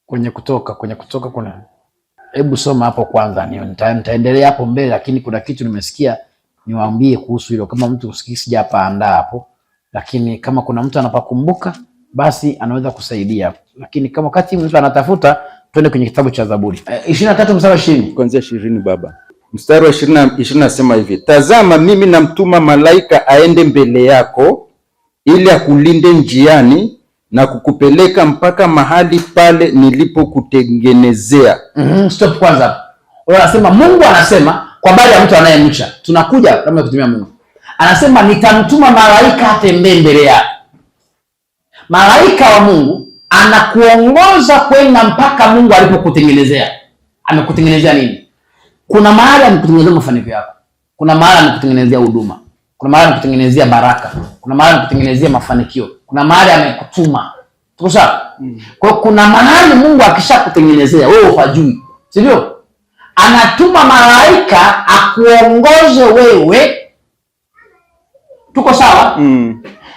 Kwenye Kutoka kuna, hebu soma hapo kwanza, nitaendelea hapo mbele, lakini kuna kitu nimesikia niwaambie kuhusu hilo. Kama mtu usikii, sijapaandaa hapo, lakini kama kuna mtu anapakumbuka basi anaweza kusaidia. Lakini kama wakati mtu anatafuta, twende kwenye kitabu cha Zaburi 23 mstari wa 20. Kuanzia 20, baba. Mstari wa 20 nasema hivi: tazama, mimi namtuma malaika aende mbele yako ili akulinde njiani na kukupeleka mpaka mahali pale nilipokutengenezea. Stop kwanza. Anasema Mungu anasema kwa habari ya mtu anayemcha. Tunakuja kama kutumia Mungu. Anasema nitamtuma malaika atembee mbele yako. Malaika wa Mungu anakuongoza kwenda mpaka Mungu alipokutengenezea. Amekutengenezea nini? Kuna mahali amekutengenezea mafanikio yako. Kuna mahali amekutengenezea huduma. Kuna mahali amekutengenezea baraka. Kuna mahali amekutengenezea mafanikio. Kuna mahali amekutuma. Tuko sawa? Kwa hiyo kuna mahali Mungu akishakutengenezea wewe hupajui, si ndio? Anatuma malaika akuongoze wewe. Tuko sawa?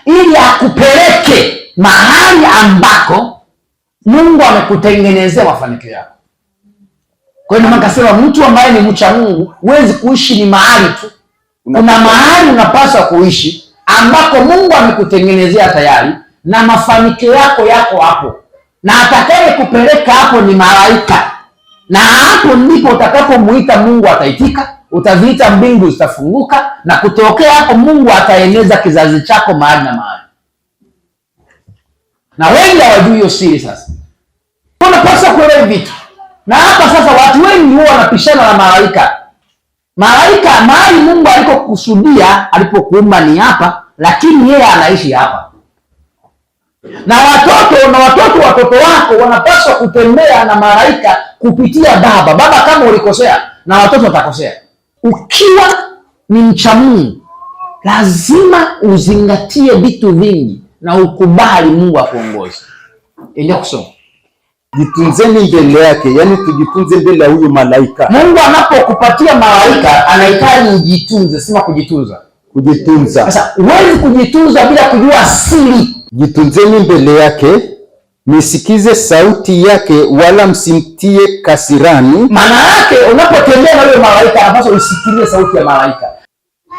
Ili akupeleke mahali ambako Mungu amekutengenezea mafanikio yako. Kwa hiyo ndio maana mtu ambaye ni mcha Mungu huwezi kuishi ni mahali tu. Kuna mahali unapaswa kuishi ambako Mungu amekutengenezea tayari na mafanikio yako yako hapo, na atakaye kupeleka hapo ni malaika, na hapo ndipo utakapomuita Mungu ataitika, utaviita mbingu zitafunguka, na kutokea hapo Mungu ataeneza kizazi chako mahali na mahali. Na wengi hawajui hiyo siri. Sasa unapaswa kuelewa vitu, na hapa sasa watu wengi huwa wanapishana na malaika. Malaika mahali Mungu alikokusudia alipokuumba ni hapa, lakini yeye anaishi hapa. Na watoto na watoto wako wanapaswa kutembea na malaika kupitia baba. Baba kama ulikosea, na watoto watakosea. Ukiwa ni mcha Mungu lazima uzingatie vitu vingi na ukubali Mungu akuongoze. Endelea kusoma. Jitunzeni mbele yake, yani tujitunze mbele ya huyu malaika. Mungu anapokupatia malaika anahitaji ujitunze, sema kujitunza. Kujitunza. Sasa huwezi kujitunza bila kujua siri. Jitunzeni mbele yake, msikize sauti yake, wala msimtie kasirani. Maana yake unapotembea na yule malaika anapaswa usikilie sauti ya malaika.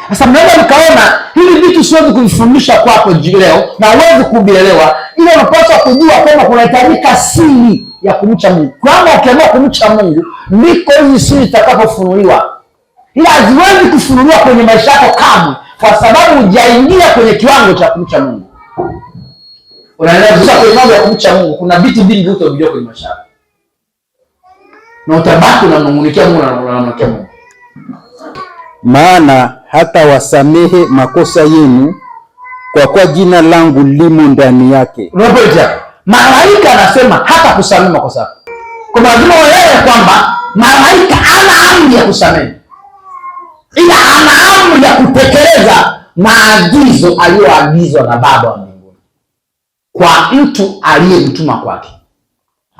Sasa mnaweza mkaona hivi vitu siwezi kuvifundisha kwako leo na huwezi kuvielewa, ila unapaswa kujua kwamba kunahitajika siri ya kumcha Mungu. Kama ukiamua kumcha Mungu ndiko hizi siri zitakapofunuliwa, ila haziwezi kufunuliwa kwenye maisha yako kamwe, kwa sababu hujaingia kwenye kiwango cha kumcha Mungu. Unaelewa? Sasa kwenye mambo ya kumcha Mungu kuna vitu vingi hutovijua kwenye maisha yako, na utabaki unamnung'unikia Mungu na unamnung'unikia Mungu. Maana hata wasamehe makosa yenu, kwa kuwa jina langu limo ndani yake. Unapoita malaika anasema hata kusamehe makosa yako. Kwa lazima uelewe kwamba malaika ana amri ya kusamehe, ila ana amri ya kutekeleza maagizo aliyoagizwa na Baba wa mbinguni kwa mtu aliyemtuma kwake.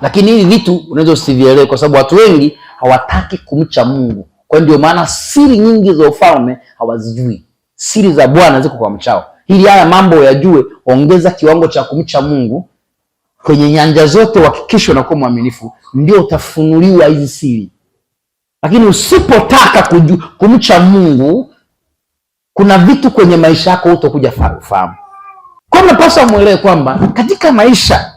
Lakini hivi vitu unaweza usivielewe kwa sababu watu wengi hawataki kumcha Mungu. Kwa hiyo ndio maana siri nyingi za ufalme hawazijui. Siri za Bwana ziko kwa mchao. Ili haya mambo yajue, ongeza kiwango cha kumcha Mungu kwenye nyanja zote, uhakikishe unakuwa mwaminifu, ndio utafunuliwa hizi siri. Lakini usipotaka kumcha Mungu, kuna vitu kwenye maisha yako hutokuja kufahamu. Kwa hiyo unapaswa muelewe kwamba katika maisha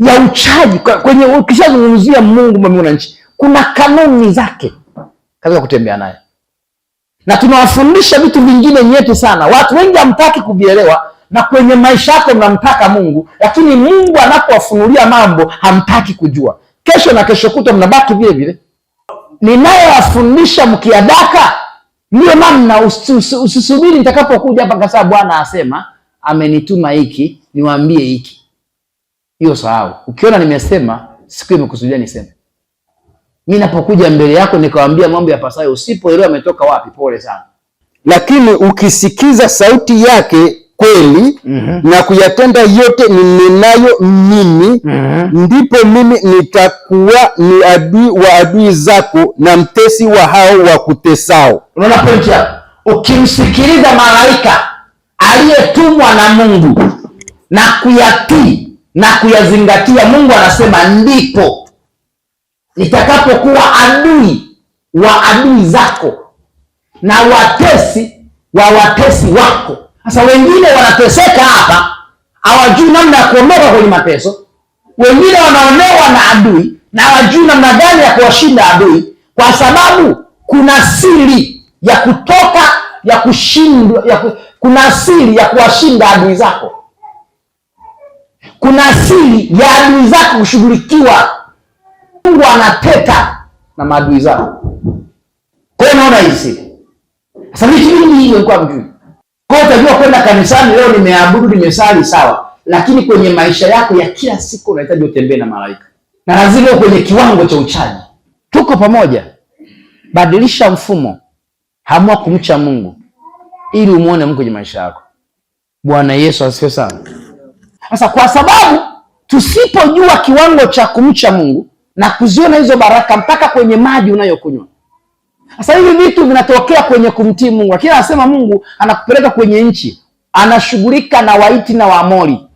ya uchaji, kwenye ukishazungumzia Mungu mbingu na nchi, kuna kanuni zake katika kutembea naye, na tunawafundisha vitu vingine nyeti sana. Watu wengi hamtaki kuvielewa, na kwenye maisha yako mnamtaka Mungu, lakini Mungu anapowafunulia mambo hamtaki kujua. Kesho na kesho kutwa mnabaki vile vile. Ninayowafundisha mkiadaka, ndio namna. Usisubiri nitakapokuja hapa kasema Bwana asema amenituma hiki niwaambie hiki. Hiyo sahau. Ukiona nimesema, siku imekusudia niseme. Mimi napokuja mbele yako nikawaambia mambo yapasayo, usipoelewa ametoka wapi, pole sana. Lakini ukisikiza sauti yake kweli na kuyatenda yote ninenayo mimi, ndipo mimi nitakuwa ni adui wa adui zako na mtesi wa hao wa kutesao. Unaona point hapo? Ukimsikiliza malaika aliyetumwa na Mungu na kuyatii na kuyazingatia, Mungu anasema ndipo Nitakapokuwa adui wa adui zako na watesi wa watesi wako. Sasa wengine wanateseka hapa, hawajui namna ya kuondoka kwenye mateso. Wengine wanaonewa na adui na hawajui namna gani ya kuwashinda adui, kwa sababu kuna siri ya kutoka ya kushindwa kuna siri ya kuwashinda adui zako. Kuna siri ya adui zako kushughulikiwa. Mungu anateta na maadui zako. Kwa hiyo naona hii siri. Sasa vitu vingi hiyo ilikuwa mjui. Kwa hiyo utajua kwenda kanisani leo nimeabudu, nimesali sawa, lakini kwenye maisha yako ya kila siku unahitaji utembee na malaika. Na lazima uwe kwenye kiwango cha uchaji. Tuko pamoja. Badilisha mfumo. Amua kumcha Mungu ili umuone Mungu kwenye maisha yako. Bwana Yesu asifiwe sana. Sasa kwa sababu tusipojua kiwango cha kumcha Mungu na kuziona hizo baraka mpaka kwenye maji unayokunywa. Sasa hivi vitu vinatokea kwenye kumtii Mungu. Lakini anasema Mungu anakupeleka kwenye nchi, anashughulika na Waiti na Waamori.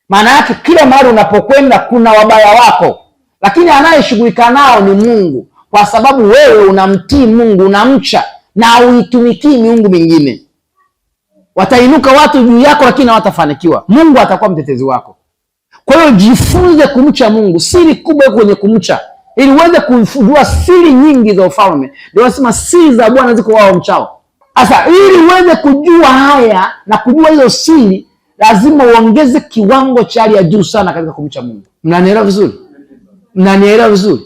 Maana yake kila mahali unapokwenda kuna wabaya wako, lakini anayeshughulika nao ni Mungu, kwa sababu wewe unamtii Mungu, unamcha na uitumikii miungu mingine. Watainuka watu juu yako, lakini hawatafanikiwa. Mungu atakuwa mtetezi wako. Kwa hiyo jifunze kumcha Mungu. Siri kubwa iko kwenye kumcha, ili uweze kujua siri nyingi za ufalme. Ndio wanasema siri za Bwana ziko wao mchao. Sasa ili uweze kujua haya na kujua hizo siri, lazima uongeze kiwango cha hali ya juu sana katika kumcha Mungu. Mnanielewa vizuri? Mnanielewa vizuri?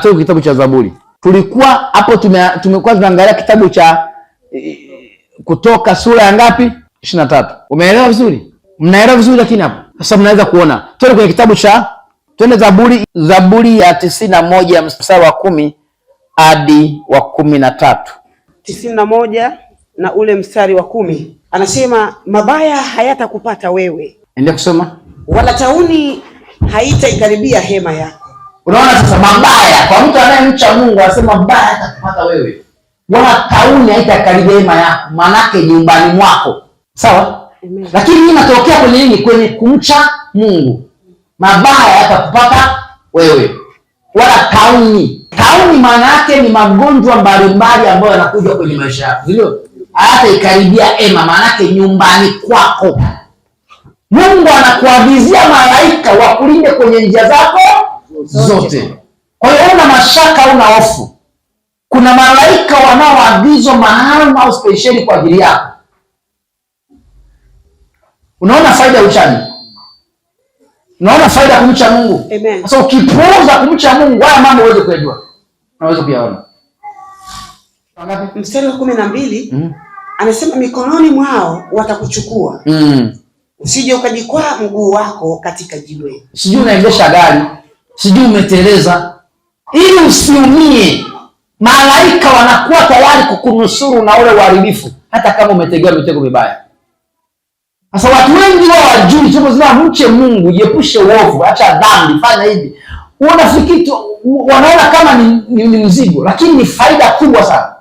Tuko kitabu cha Zaburi. Tulikuwa hapo tumekuwa tunaangalia kitabu cha Kutoka sura ya ngapi? 23. Umeelewa vizuri? Mnaelewa vizuri lakini hapo. Sasa mnaweza kuona. Twende kwenye kitabu cha twende Zaburi ya 91 mstari wa 10 hadi wa 13. 91 na ule mstari wa 10. Anasema mabaya hayatakupata wewe. Endelea kusoma. Wala tauni haitaikaribia hema yako. Unaona sasa mabaya kwa mtu anayemcha Mungu anasema mabaya hayatakupata wewe. Wala tauni haitakaribia hema yako, manake nyumbani mwako. Sawa? Amen. Lakini hii inatokea kwenye nini? Kwenye kumcha Mungu. Mabaya hayatakupata wewe. Wala tauni. Tauni maana yake ni magonjwa mbalimbali ambayo yanakuja kwenye maisha yako. Ndio? Hayataikaribia hema, maana yake nyumbani kwako. Mungu anakuagizia malaika wakulinde kwenye njia zako zote. Kwa hiyo una mashaka, una hofu. Kuna malaika wanaoagizwa maalum au spesheli kwa ajili yako. Unaona faida ya uchaji? Unaona faida ya kumcha Mungu? Amen. Sasa ukipuuza kumcha Mungu, haya mambo huwezi kuyajua. Unaweza kuyaona. Mstari wa 12 anasema mikononi mwao watakuchukua. Usije ukajikwaa mguu wako katika jiwe. Sijui unaendesha gari, sijui umeteleza, ili usiumie. Malaika wanakuwa tayari kukunusuru na ule uharibifu, hata kama umetegewa mitego mibaya. Sasa watu wengi wao hawajui, sio mche Mungu, jiepushe uovu, acha dhambi, fanya hivi. Unafikiri wanaona kama ni mzigo, lakini ni faida kubwa sana.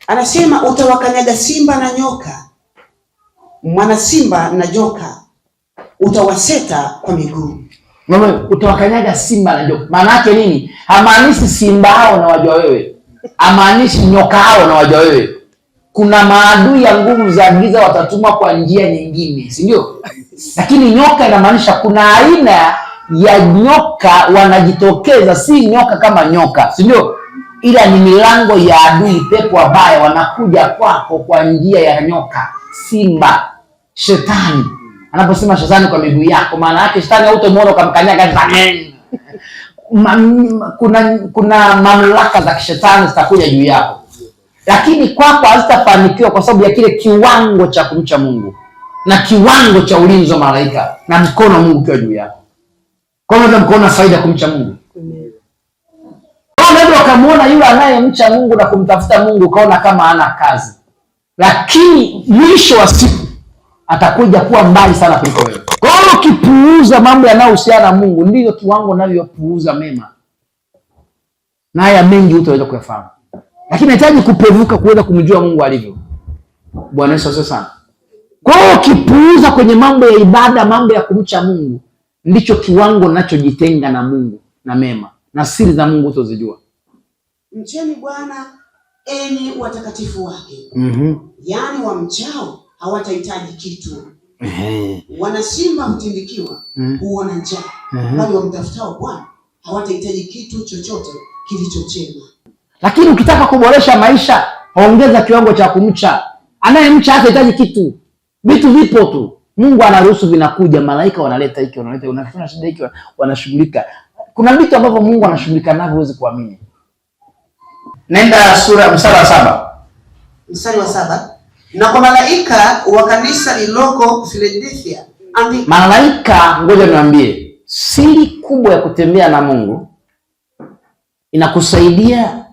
Anasema utawakanyaga simba na nyoka, mwana simba na joka, utawaseta kwa miguu. Mama, utawakanyaga simba na joka. Maana yake nini? Hamaanishi simba hao na wajua wewe. Hamaanishi nyoka hao na wajua wewe. Kuna maadui ya nguvu za giza watatumwa kwa njia nyingine, si ndio? Lakini nyoka inamaanisha kuna aina ya nyoka wanajitokeza, si nyoka kama nyoka, si ndio? Ila ni milango ya adui, pepo wabaya wanakuja kwako kwa njia ya nyoka, simba, shetani. Anaposema shetani kwa miguu yako, maana yake shetani hautomuona ukamkanyaga. Kuna mamlaka za kishetani zitakuja juu yako, lakini kwako hazitafanikiwa kwa sababu ya kile kiwango cha kumcha Mungu na kiwango cha ulinzi wa malaika na mkono wa Mungu ukiwa juu yako. Kwa hiyo unaweza mkaona faida kumcha Mungu. Unaweza ukamuona yule anayemcha Mungu na kumtafuta Mungu ukaona kama hana kazi, lakini mwisho wa siku atakuja kuwa mbali sana kuliko wewe. Kwa hiyo ukipuuza mambo yanayohusiana na Mungu, ndiyo kiwango unavyopuuza mema, na haya mengi hutaweza kuyafahamu. Lakini nahitaji kupevuka kuweza kumjua Mungu alivyo. Bwana Yesu asifiwe sana. Kwa hiyo ukipuuza kwenye mambo ya ibada, mambo ya kumcha Mungu, ndicho kiwango ninachojitenga na Mungu na mema. na siri za Mungu utozijua. Mcheni Bwana enyi watakatifu wake. Yaani wamchao hawatahitaji kitu. Wanasimba hutindikiwa, huona njaa, bali wamtafutao Bwana hawatahitaji kitu chochote kilicho chema. Lakini ukitaka kuboresha maisha, ongeza kiwango cha kumcha. Anayemcha hatahitaji kitu. Vitu vipo tu. Mungu anaruhusu vinakuja, malaika wanaleta hiki, wanaleta, unafanya shida hiki, wanashughulika. Kuna vitu ambavyo Mungu anashughulika navyo huwezi kuamini. Nenda sura mstari wa 7. Mstari wa 7. Na kwa malaika wa kanisa lililoko Philadelphia andika. Malaika, ngoja niwaambie, siri kubwa ya kutembea na Mungu inakusaidia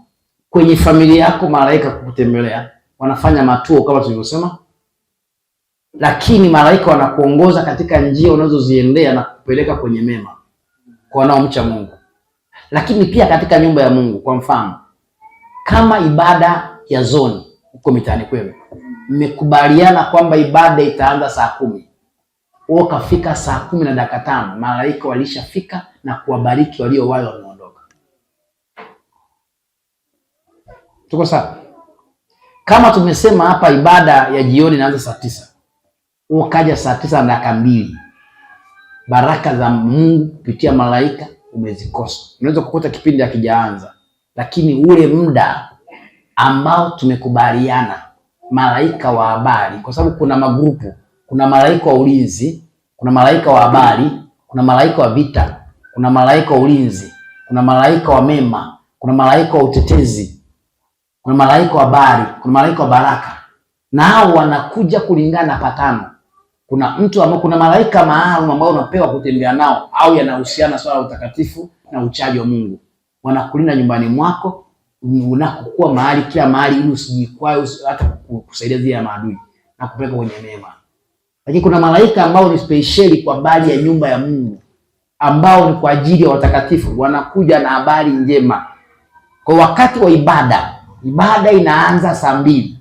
kwenye familia yako, malaika kukutembelea, wanafanya matuo kama tulivyosema, lakini malaika wanakuongoza katika njia unazoziendea na kukupeleka kwenye mema kwa wanaomcha Mungu. Lakini pia katika nyumba ya Mungu, kwa mfano kama ibada ya zoni huko mitaani kwenu, mmekubaliana kwamba ibada itaanza saa 10, wewe ukafika saa 10:05, malaika walishafika na kuwabariki walio wale wameondoka. Tuko sawa? Kama tumesema hapa ibada ya jioni inaanza saa 9, ukaja saa 9:02, baraka za Mungu kupitia malaika umezikosa. Unaweza kukuta kipindi hakijaanza, lakini ule muda ambao tumekubaliana malaika wa habari, kwa sababu kuna magrupu, kuna malaika wa ulinzi, kuna malaika wa habari, kuna malaika wa vita, kuna malaika wa ulinzi, kuna malaika wa mema, kuna malaika wa utetezi, kuna malaika wa habari, kuna malaika wa baraka. Na hao wanakuja kulingana na patano. Kuna mtu ambao, kuna malaika maalum ambao unapewa kutembea nao au yanahusiana swala la utakatifu na uchaji wa Mungu. Wanakulinda nyumbani mwako, unakokuwa mahali, kila mahali, ili usijikwae, hata kusaidia dhidi ya maadui na kupeleka kwenye mema. Lakini kuna malaika ambao ni speciali kwa habari ya nyumba ya Mungu, ambao ni kwa ajili ya watakatifu, wanakuja na habari njema. Kwa wakati wa ibada, ibada inaanza saa 2.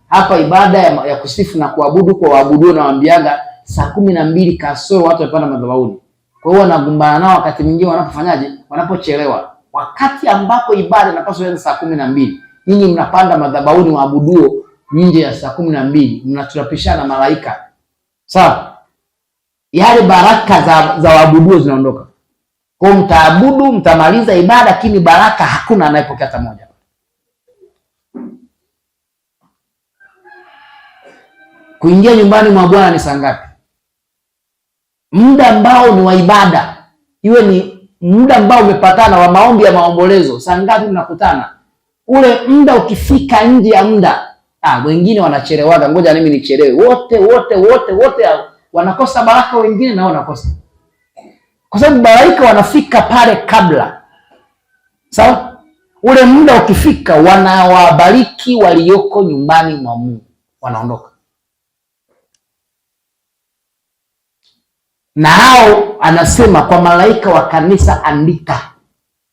Hapa ibada ya kusifu na kuabudu kwa waabudu na waambiaga saa 12 kasoro watu wamepanda madhabahuni. Kwa hiyo wanagombana nao wakati mwingine wanapofanyaje? Wanapochelewa. Wakati ambapo ibada inapaswa kuanza saa 12, nyinyi mnapanda madhabahuni waabuduo nje ya saa 12, mnaturapishana malaika. Sawa? Yale baraka za waabuduo zinaondoka. Kwa hiyo mtaabudu, mtamaliza ibada, lakini baraka hakuna anayepokea hata moja. Kuingia nyumbani mwa Bwana ni saa ngapi? Muda ambao ni wa ibada, iwe ni muda ambao umepatana wa maombi ya maombolezo, saa ngapi mnakutana? Ule muda ukifika nje ya muda, wengine wanachelewaga, ngoja mimi nichelewe. Wote wote wote wote wanakosa baraka, wengine nao wanakosa. Kwa sababu malaika wanafika pale kabla. Sawa? Ule muda ukifika wanawabariki walioko nyumbani mwa Mungu, wanaondoka. Na hao anasema kwa malaika wa kanisa andika,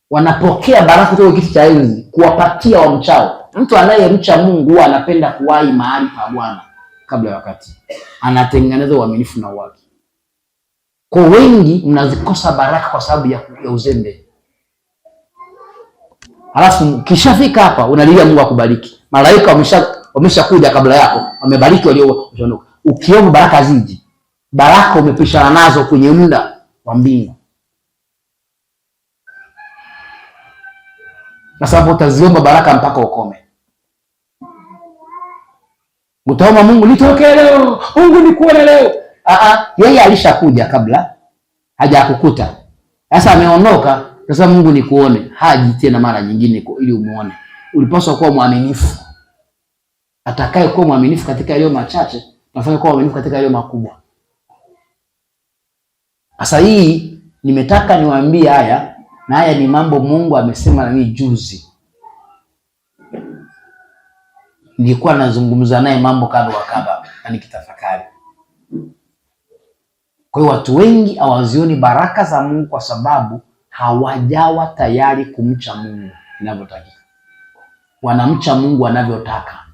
wanapokea baraka kutoka kiti cha enzi kuwapatia wamchao. Mtu anayemcha Mungu huwa anapenda kuwahi mahali pa Bwana kabla ya wakati, anatengeneza uaminifu na uwaki. Kwa wengi mnazikosa baraka kwa sababu ya uzembe. Alafu kishafika hapa unalilia Mungu akubariki. Malaika wameshakuja kabla yako, wamebariki walio. Ukiomba baraka ziji, baraka umepishana nazo kwenye muda wa mbingu. Na sababu utaziomba baraka mpaka ukome. Utaomba Mungu nitokee leo, Mungu nikuone leo. Yeye alishakuja kabla hajakukuta. Sasa ameondoka, sasa Mungu nikuone. Haji tena mara nyingine ili umuone. Ulipaswa kuwa mwaminifu. Atakaye kuwa mwaminifu katika yaliyo machache, nafanya kuwa mwaminifu katika yaliyo makubwa. Sasa hii nimetaka niwaambie haya, na haya ni mambo Mungu amesema na mimi juzi. Nilikuwa nazungumza naye mambo kadha wa kadha na nikitafakari. Kwa hiyo watu wengi hawazioni baraka za Mungu kwa sababu hawajawa tayari kumcha Mungu inavyotakika. Wanamcha Mungu anavyotaka.